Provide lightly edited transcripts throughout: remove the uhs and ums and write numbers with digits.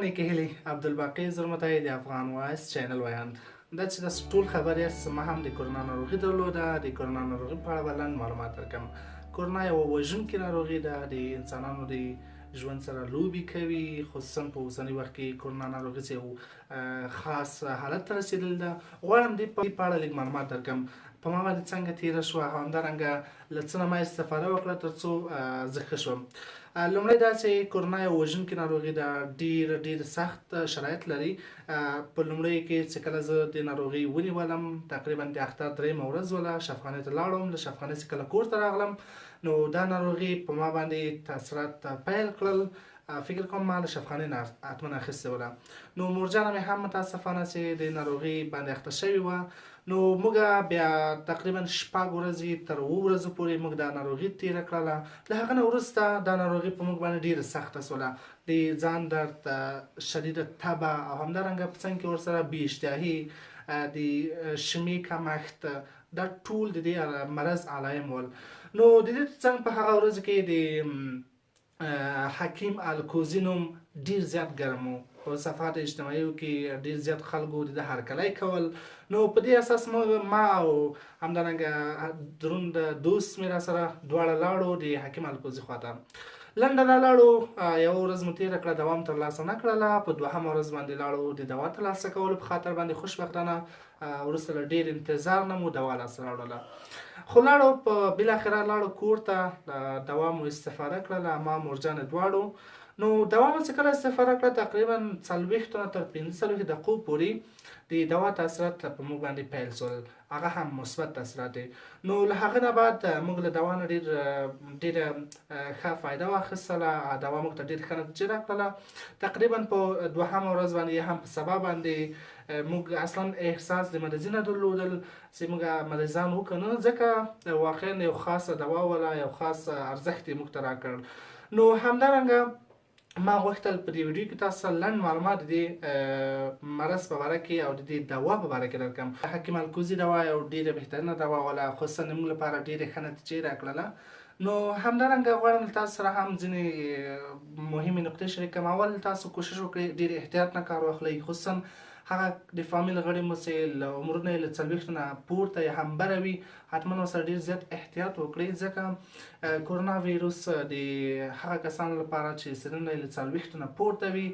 نیکې هیلې، عبدالباقي زرمتی، د افغان وایس چینل ویاند. دا چې تاسو ټول خبر یاست، ما هم د کرونا ناروغي درلوده. د کرونا ناروغي په اړه به لنډ معلومات درکړم. کرونا یوه وژونکې ناروغي ده، د انسانانو د ژوند سره لوبې کوي، خصوصا په اوسني وخت کې کرونا ناروغي چې یو خاص حالت ته رسېدلې ده. غواړم دې په اړه لږ معلومات درکړم، په ما باندې څنګه تېره شوه، همدارنګه له څه نه ما استفاده وکړه تر څو زه ښه شوم. لومړی دا چې کرونا یو وژونکې ناروغي ده، ډېر ډېر سخت شرایط لري. په لومړیو کې چې کله زه د ناروغي ونیولم، تقریبا د اختر درېیمه ورځ وله، شفاخانې ته لاړم. له شفاخانې چې کله کور ته راغلم، نو دا ناروغي په ما باندې تاثیرات پیل کړل. فکر کوم ما له شفاخانې نه حتما اخیستې وله. نو مورجانه مې هم متاسفانه چې د ناروغي باندې اخته شوې وه. نو موږ بیا تقریبا 6 ورځې تر 7 ورځو پورې موږ دا ناروغي تېره کړله. له هغه نه وروسته دا ناروغي په موږ باندې ډېره سخته سوله، د ځان درد، شدیده تبه، او همدارنګه په څنګ کې ورسره بې اشتهايي، د شمې کمښت، دا ټول د دې مرض علایم ول. نو د دې ترڅنګ په هغه ورځ کې د حکیم الکوزي نوم ډیر زیات ګرم و، په صفحات اجتماعیو کې ډیر زیات خلکو د ده هرکلی کول. نو په دې اساس ما او همدارنګه دروند دوست مې را سره دواړه لاړو د حکیم الکوزي خواته. لنډه را لاړو، یوه ورځ مو تېره کړه، دوام ترلاسه نه کړله. په دوهمه ورځ باندې لاړو د دوا ترلاسه کولو په خاطر باندې. خوشبختانه وروسته له ډېر انتظار نه مو دوا لاسته راوړله. خو لاړو په بالاخره لاړو کور ته، دوا مو استفاده کړله، ما مورجانې دواړو. نو دوا مو چې کله استفاده کړه، تقریبا 40 نه تر 45 دقیقو پورې د دوا تاثیرات په موږ باندې پیل شول، هغه هم مثبت تاثیرات دي. نو له هغه نه بعد موږ له دوا نه ډېره ښه فایده واخیستله، دوا موږ ته ډېر ښه نتیجه راکړله. تقریبا په دوهمه ورځ باندې هم په سبا باندې موږ اصلا احساس د مریضي نه درلودل چې موږ مریضان وو که نه، ځکه واقعا یو خاصه دوا وله، یو خاص ارزښت یې موږ ته راکړ. نو همدارنګه ما غوښتل په دې ویډیو کې تاسو سره لنډ معلومات د دې مرض په باره کې او د دې دوا په باره کې درکړم. حکیم الکوزي دوا یو ډېره بهترینه دوا وله، خصوصا د موږ لپاره ډېرې ښه نتیجې راکړله. نو همدارنګه غواړم له تاسو سره هم ځینې مهمې نقطې شریک کړم. اول تاسو کوشش وکړئ ډېر احتیاط نه کار واخلئ، خصوصا هغه د فامیل غړي مو چې له عمرونه یې له 40 نه پورته یا هم بره وي، حتما ورسره ډېر زیات احتیاط وکړئ، ځکه کرونا ویروس د هغه کسانو لپاره چې سنونه یې له 40 نه پورته وي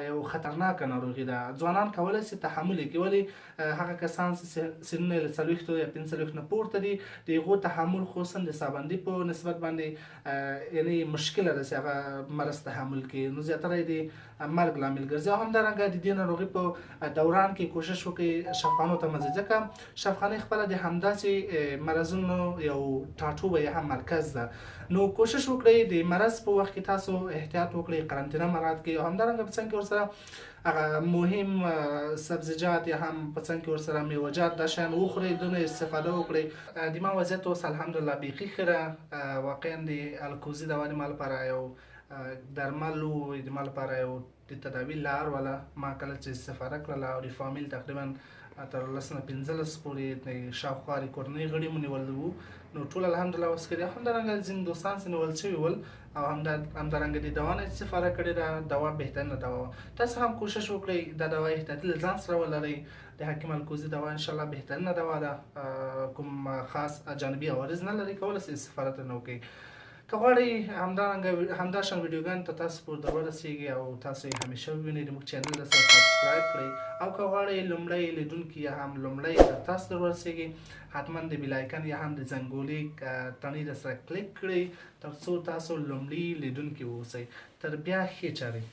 یو خطرناکه ناروغي ده. ځوانان کولی شي تحمل یې کړي، ولې هغه کسان چې سنونه یې له 40 یا 45 نه پورته دي، د هغو تحمل خصوصا د سابندي په نسبت باندې یعنې مشکله ده چې هغه مرض تحمل کړي، نو زیاتره یې د مرګ لامل ګرځي. او همدارنګه د دې ناروغي په دوران کې کوشش وکړئ شفاخانو ته مه ځئ، ځکه شفاخانې خپله د همداسې مرضونو یو ټاټوبی یا هم مرکز ده. نو کوشش وکړئ د مرض په وخت کې تاسو احتیاط وکړئ، قرنطینه مراعات کړئ، او همدارنګه په څنګ کې ورسره هغه مهم سبزیجات یا هم په څنګ کې ورسره میوهجات دا شیان وخورئ، دونه استفاده وکړئ. د ما وضعیت اوس الحمدلله بیخي ښه ده. واقعا د الکوزي دوا د ما لپاره یو درمل و، د ما لپاره یو د تداوي لار وله. ما کله چې استفاده کړله او د فامیل تقریبا تر 10 نه 15 پورې د شاوخوا د کورنۍ غړي مو نیول وو، نو ټول الحمدلله اوس ښه دي. همدارنګه ځینې دوستان چې نیول شوي ول او همدارنګه د دوا نه استفاده کړې ده، دوا بهترینه دوا وه. تاسو هم کوشش وکړئ دا دوا احتیاطي له ځان سره ولرئ. د حکیم الکوزي دوا انشاءالله بهترینه دوا ده، کوم خاص جانبي عوارض نه لري، کولی شئ استفاده ترې نه وکړئ. که غواړئ همدارنګه همداشان ویډیوګانو ته تاسو پورې در ورسیږي او تاسو یې همیشه ووینئ، د موږ چینل در سره subscribe کړئ، او که غواړئ لومړی لیدونکي یا هم لومړی تر تاسو در ورسیږي، حتما د bell icon یا هم د زنګولې تڼۍ در سره کلیک کړئ تر څو تاسو لومړي لیدونکي واوسئ. تر بیا ښې چارې.